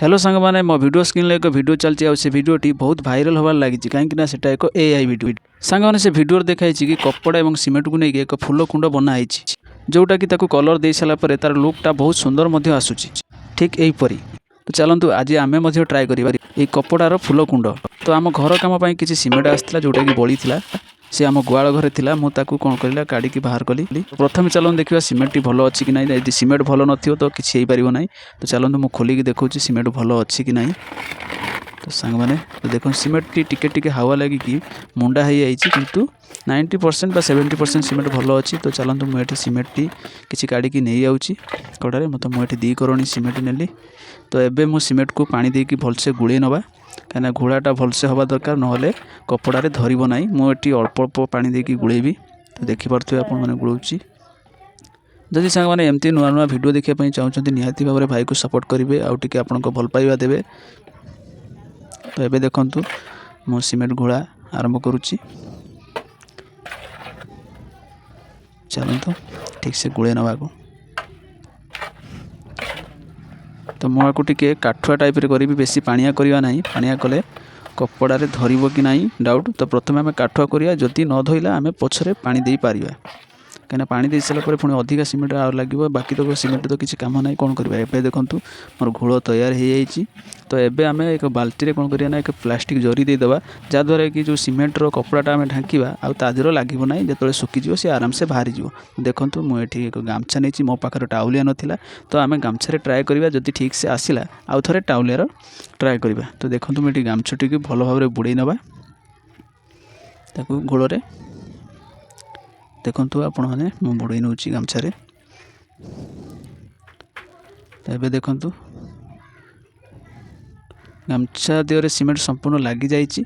Hello ସାଙ୍ଗମାନେ, ମୋ video ସ୍କ୍ରିନ୍ରେ ଏକ ଭିଡ଼ିଓ ଚାଲିଛି ଆଉ ସେ ଭିଡ଼ିଓଟି ବହୁତ ଭାଇରାଲ୍ ହେବାରେ ଲାଗିଛି, କାହିଁକିନା ସେଟା ଏକ ଏଆଇ ଭିଡ଼ିଓ। ସାଙ୍ଗମାନେ, ସେ ଭିଡ଼ିଓରେ ଦେଖାହେଇଛି କି କପଡ଼ା ଏବଂ ସିମେଣ୍ଟକୁ ନେଇକି ଏକ ଫୁଲ କୁଣ୍ଡ ବନା ହେଇଛି, ଯେଉଁଟାକି ତାକୁ କଲର୍ ଦେଇ ସାରିଲା ପରେ ତାର ଲୁକ୍ଟା ବହୁତ ସୁନ୍ଦର ମଧ୍ୟ ଆସୁଛି, ଠିକ୍ ଏହିପରି। ତ ଚାଲନ୍ତୁ, ଆଜି ଆମେ ମଧ୍ୟ ଟ୍ରାଏ କରିବା ଏଇ କପଡ଼ାର ଫୁଲ କୁଣ୍ଡ। ତ ଆମ ଘର କାମ ପାଇଁ କିଛି ସିମେଣ୍ଟ ଆସିଥିଲା, ଯେଉଁଟାକି ବଳିଥିଲା। ସେ ଆମ ଗୁହାଳ ଘରେ ଥିଲା। ମୁଁ ତାକୁ କ'ଣ କରିଲା, କାଢ଼ିକି ବାହାର କଲି। ପ୍ରଥମେ ଚାଲନ୍ତୁ ଦେଖିବା ସିମେଣ୍ଟଟି ଭଲ ଅଛି କି ନାହିଁ। ଯଦି ସିମେଣ୍ଟ ଭଲ ନଥିବ ତ କିଛି ହେଇପାରିବ ନାହିଁ। ତ ଚାଲନ୍ତୁ, ମୁଁ ଖୋଲିକି ଦେଖାଉଛି ସିମେଣ୍ଟ ଭଲ ଅଛି କି ନାହିଁ। ତ ସାଙ୍ଗମାନେ, ତ ଦେଖନ୍ତୁ, ସିମେଣ୍ଟଟି ଟିକେ ଟିକେ ହାୱା ଲାଗିକି ମୁଣ୍ଡା ହେଇଯାଇଛି, କିନ୍ତୁ 90% ବା 70% ସିମେଣ୍ଟ ଭଲ ଅଛି। ତ ଚାଲନ୍ତୁ, ମୁଁ ଏଠି ସିମେଣ୍ଟଟି କିଛି କାଢ଼ିକି ନେଇଯାଉଛି କଡ଼ାରେ। ମୁଁ ଏଠି 2 କରଣି ସିମେଣ୍ଟ ନେଲି। ତ ଏବେ ମୁଁ ସିମେଣ୍ଟକୁ ପାଣି ଦେଇକି ଭଲସେ ଗୋଳେଇ ନେବା, କାହିଁକିନା ଘୋଳାଟା ଭଲସେ ହେବା ଦରକାର, ନହେଲେ କପଡ଼ାରେ ଧରିବ ନାହିଁ। ମୁଁ ଏଠି ଅଳ୍ପ ଅଳ୍ପ ପାଣି ଦେଇକି ଗୋଳେଇବି। ତ ଦେଖିପାରୁଥିବେ ଆପଣମାନେ, ଗୋଳଉଛି। ଯଦି ସାଙ୍ଗମାନେ ଏମିତି ନୂଆ ନୂଆ ଭିଡ଼ିଓ ଦେଖିବା ପାଇଁ ଚାହୁଁଛନ୍ତି, ନିହାତି ଭାବରେ ଭାଇକୁ ସପୋର୍ଟ କରିବେ ଆଉ ଟିକେ ଆପଣଙ୍କ ଭଲ ପାଇବା ଦେବେ। ତ ଏବେ ଦେଖନ୍ତୁ, ମୁଁ ସିମେଣ୍ଟ ଘୋଳା ଆରମ୍ଭ କରୁଛି। ଚାଲନ୍ତୁ, ଠିକ୍ସେ ଗୋଳେଇ ନେବାକୁ। ତ ମୁଁ ଆକୁ ଟିକେ କାଠୁଆ ଟାଇପ୍ରେ କରିବି, ବେଶୀ ପାଣିଆ କରିବା ନାହିଁ। ପାଣିଆ କଲେ କପଡ଼ାରେ ଧରିବ କି ନାହିଁ ଡାଉଟ୍। ତ ପ୍ରଥମେ ଆମେ କାଠୁଆ କରିବା, ଯଦି ନ ଧୋଇଲା ଆମେ ପଛରେ ପାଣି ଦେଇପାରିବା, କାହିଁକିନା ପାଣି ଦେଇ ସାରିଲା ପରେ ପୁଣି ଅଧିକା ସିମେଣ୍ଟ ଆଉ ଲାଗିବ। ବାକି ତକ ସିମେଣ୍ଟ ତ କିଛି କାମ ନାହିଁ, କ'ଣ କରିବା? ଏବେ ଦେଖନ୍ତୁ, ମୋର ଘୋଳ ତୟାର ହେଇଯାଇଛି। ତ ଏବେ ଆମେ ଏକ ବାଲ୍ଟିରେ କ'ଣ କରିବା ନା, ଏକ ପ୍ଲାଷ୍ଟିକ୍ ଜରି ଦେଇଦେବା, ଯାହାଦ୍ୱାରା କି ଯେଉଁ ସିମେଣ୍ଟର କପଡ଼ାଟା ଆମେ ଢାଙ୍କିବା ଆଉ ତା ଦେହରେ ଲାଗିବ ନାହିଁ। ଯେତେବେଳେ ଶୁଖିଯିବ, ସେ ଆରାମସେ ବାହାରିଯିବ। ଦେଖନ୍ତୁ, ମୁଁ ଏଠି ଏକ ଗାମଛା ନେଇଛି। ମୋ ପାଖରେ ଟାଉଲିଆ ନଥିଲା, ତ ଆମେ ଗାମଛାରେ ଟ୍ରାଏ କରିବା। ଯଦି ଠିକ୍ସେ ଆସିଲା, ଆଉ ଥରେ ଟାଉଲିଆର ଟ୍ରାଏ କରିବା। ତ ଦେଖନ୍ତୁ, ମୁଁ ଏଠି ଗାମଛାଟିକୁ ଭଲ ଭାବରେ ବୁଡ଼େଇ ନେବା ତାକୁ ଘୋଳରେ। ଦେଖନ୍ତୁ ଆପଣମାନେ, ମୁଁ ବୁଡ଼େଇ ନେଉଛି ଗାମଛାରେ। ତ ଏବେ ଦେଖନ୍ତୁ, ଗାମଛା ଦେହରେ ସିମେଣ୍ଟ ସମ୍ପୂର୍ଣ୍ଣ ଲାଗିଯାଇଛି।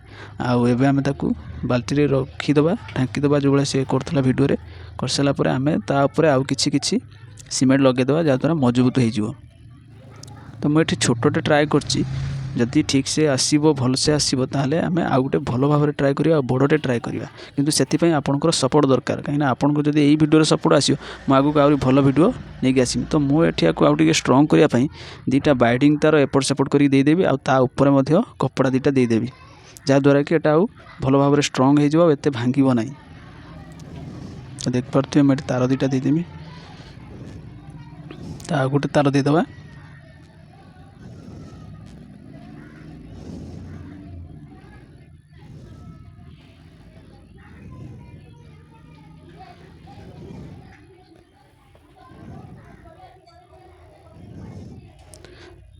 ଆଉ ଏବେ ଆମେ ତାକୁ ବାଲ୍ଟିରେ ରଖିଦେବା, ଢାଙ୍କିଦେବା, ଯେଉଁଭଳିଆ ସେ କରୁଥିଲା ଭିଡ଼ିଓରେ। କରିସାରିଲା ପରେ ଆମେ ତା ଉପରେ ଆଉ କିଛି କିଛି ସିମେଣ୍ଟ ଲଗାଇଦେବା, ଯାହାଦ୍ୱାରା ମଜବୁତ ହେଇଯିବ। ତ ମୁଁ ଏଠି ଛୋଟଟେ ଟ୍ରାଏ କରିଛି। ଯଦି ଠିକ୍ସେ ଆସିବ, ଭଲସେ ଆସିବ, ତାହେଲେ ଆମେ ଆଉ ଗୋଟେ ଭଲ ଭାବରେ ଟ୍ରାଏ କରିବା ଆଉ ବଡ଼ଟେ ଟ୍ରାଏ କରିବା। କିନ୍ତୁ ସେଥିପାଇଁ ଆପଣଙ୍କର ସପୋର୍ଟ ଦରକାର, କାହିଁକିନା ଆପଣଙ୍କୁ ଯଦି ଏଇ ଭିଡ଼ିଓର ସପୋର୍ଟ ଆସିବ, ମୁଁ ଆଗକୁ ଆହୁରି ଭଲ ଭିଡ଼ିଓ ନେଇକି ଆସିବି। ତ ମୁଁ ଏଠି ଆକୁ ଆଉ ଟିକେ ଷ୍ଟ୍ରଙ୍ଗ କରିବା ପାଇଁ ଦୁଇଟା ବାଇଡ଼ିଂ ତାର ଏପଟ ସେପଟ କରିକି ଦେଇଦେବି ଆଉ ତା ଉପରେ ମଧ୍ୟ କପଡ଼ା ଦୁଇଟା ଦେଇଦେବି, ଯାହାଦ୍ୱାରା କି ଏଇଟା ଆଉ ଭଲ ଭାବରେ ଷ୍ଟ୍ରଙ୍ଗ ହେଇଯିବ ଆଉ ଏତେ ଭାଙ୍ଗିବ ନାହିଁ। ତ ଦେଖିପାରୁଥିବେ, ମୁଁ ଏଠି ତାର ଦୁଇଟା ଦେଇଦେବି। ତ ଆଉ ଗୋଟେ ତାର ଦେଇଦେବା।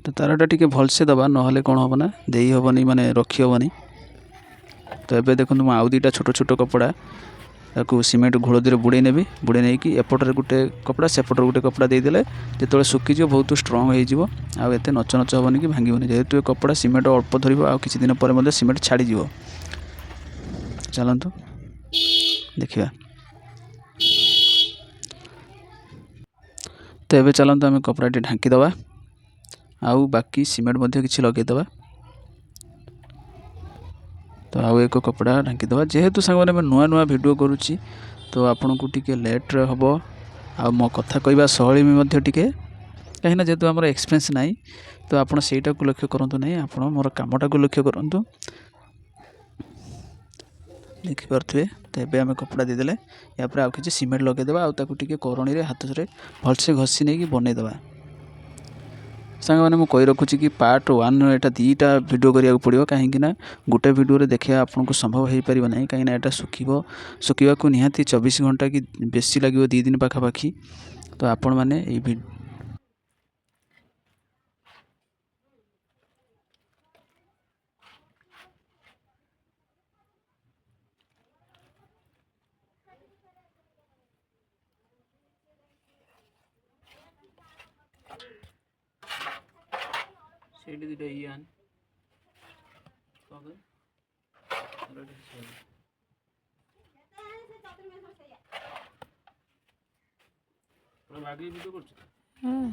ତ ତାରଟା ଟିକେ ଭଲସେ ଦେବା, ନହେଲେ କ'ଣ ହେବ ନା, ଦେଇ ହେବନି, ମାନେ ରଖି ହେବନି। ତ ଏବେ ଦେଖନ୍ତୁ, ମୁଁ ଆଉ ଦୁଇଟା ଛୋଟ ଛୋଟ କପଡ଼ା ତାକୁ ସିମେଣ୍ଟ ଘୋଳ ଦେହରେ ବୁଡ଼େଇ ନେବି। ବୁଡ଼େଇ ନେଇକି ଏପଟରେ ଗୋଟେ କପଡ଼ା, ସେପଟରେ ଗୋଟେ କପଡ଼ା ଦେଇଦେଲେ ଯେତେବେଳେ ଶୁଖିଯିବ, ବହୁତ ଷ୍ଟ୍ରଙ୍ଗ ହେଇଯିବ ଆଉ ଏତେ ନଚ ନଚ ହେବନି କି ଭାଙ୍ଗିବନି। ଯେହେତୁ ଏ କପଡ଼ା ସିମେଣ୍ଟ ଅଳ୍ପ ଧରିବ ଆଉ କିଛି ଦିନ ପରେ ମଧ୍ୟ ସିମେଣ୍ଟ ଛାଡ଼ିଯିବ। ଚାଲନ୍ତୁ ଦେଖିବା। ତ ଏବେ ଚାଲନ୍ତୁ, ଆମେ କପଡ଼ାଟି ଢାଙ୍କିଦେବା ଆଉ ବାକି ସିମେଣ୍ଟ ମଧ୍ୟ କିଛି ଲଗାଇଦେବା। ତ ଆଉ ଏକ କପଡ଼ା ଢାଙ୍କିଦେବା। ଯେହେତୁ ସାଙ୍ଗମାନେ, ମୁଁ ନୂଆ ନୂଆ ଭିଡ଼ିଓ କରୁଛି, ତ ଆପଣଙ୍କୁ ଟିକେ ଲେଟ୍ରେ ହେବ ଆଉ ମୋ କଥା କହିବା ଶୈଳୀ ବି ମଧ୍ୟ ଟିକେ, କାହିଁକିନା ଯେହେତୁ ଆମର ଏକ୍ସପିରିଏନ୍ସ ନାହିଁ। ତ ଆପଣ ସେଇଟାକୁ ଲକ୍ଷ୍ୟ କରନ୍ତୁ ନାହିଁ, ଆପଣ ମୋର କାମଟାକୁ ଲକ୍ଷ୍ୟ କରନ୍ତୁ। ଦେଖିପାରୁଥିବେ। ତ ଏବେ ଆମେ କପଡ଼ା ଦେଇଦେଲେ, ୟାପରେ ଆଉ କିଛି ସିମେଣ୍ଟ ଲଗାଇଦେବା ଆଉ ତାକୁ ଟିକେ କରଣୀରେ ହାତରେ ଭଲସେ ଘଷି ନେଇକି ବନେଇଦେବା। ସାଙ୍ଗମାନେ, ମୁଁ କହି ରଖୁଛି କି ପାର୍ଟ 1, ଏଇଟା ଦୁଇଟା ଭିଡ଼ିଓ କରିବାକୁ ପଡ଼ିବ, କାହିଁକିନା ଗୋଟେ ଭିଡ଼ିଓରେ ଦେଖିବା ଆପଣଙ୍କୁ ସମ୍ଭବ ହେଇପାରିବ ନାହିଁ, କାହିଁକିନା ଏଇଟା ଶୁଖିବ, ଶୁଖିବାକୁ ନିହାତି 24 ଘଣ୍ଟା କି ବେଶୀ ଲାଗିବ, 2 ଦିନ ପାଖାପାଖି। ତ ଆପଣମାନେ ଏଇ ସେଇଠି ଦୁଇଟା ଇଏ ଆଣ। କ'ଣ କରେ? ବାଗେଇ ଭିଡ଼ିଓ କରୁଛୁ।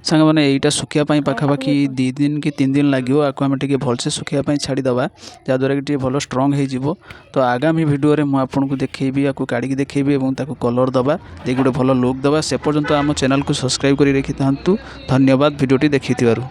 ସାଙ୍ଗମାନେ, ଏଇଟା ଶୁଖିବା ପାଇଁ ପାଖାପାଖି 2 ଦିନ କି 3 ଦିନ ଲାଗିବ। ଆକୁ ଆମେ ଟିକେ ଭଲସେ ଶୁଖିବା ପାଇଁ ଛାଡ଼ିଦେବା, ଯାହାଦ୍ୱାରା କି ଟିକେ ଭଲ ଷ୍ଟ୍ରଙ୍ଗ ହେଇଯିବ। ତ ଆଗାମୀ ଭିଡ଼ିଓରେ ମୁଁ ଆପଣଙ୍କୁ ଦେଖେଇବି, ଆକୁ କାଢ଼ିକି ଦେଖେଇବି ଏବଂ ତାକୁ କଲର୍ ଦେବା, ଦେଇକି ଗୋଟେ ଭଲ ଲୁକ୍ ଦେବା। ସେ ପର୍ଯ୍ୟନ୍ତ ଆମ ଚ୍ୟାନେଲକୁ ସବସ୍କ୍ରାଇବ୍ କରି ରଖିଥାନ୍ତୁ। ଧନ୍ୟବାଦ ଭିଡ଼ିଓଟି ଦେଖିଥିବାରୁ।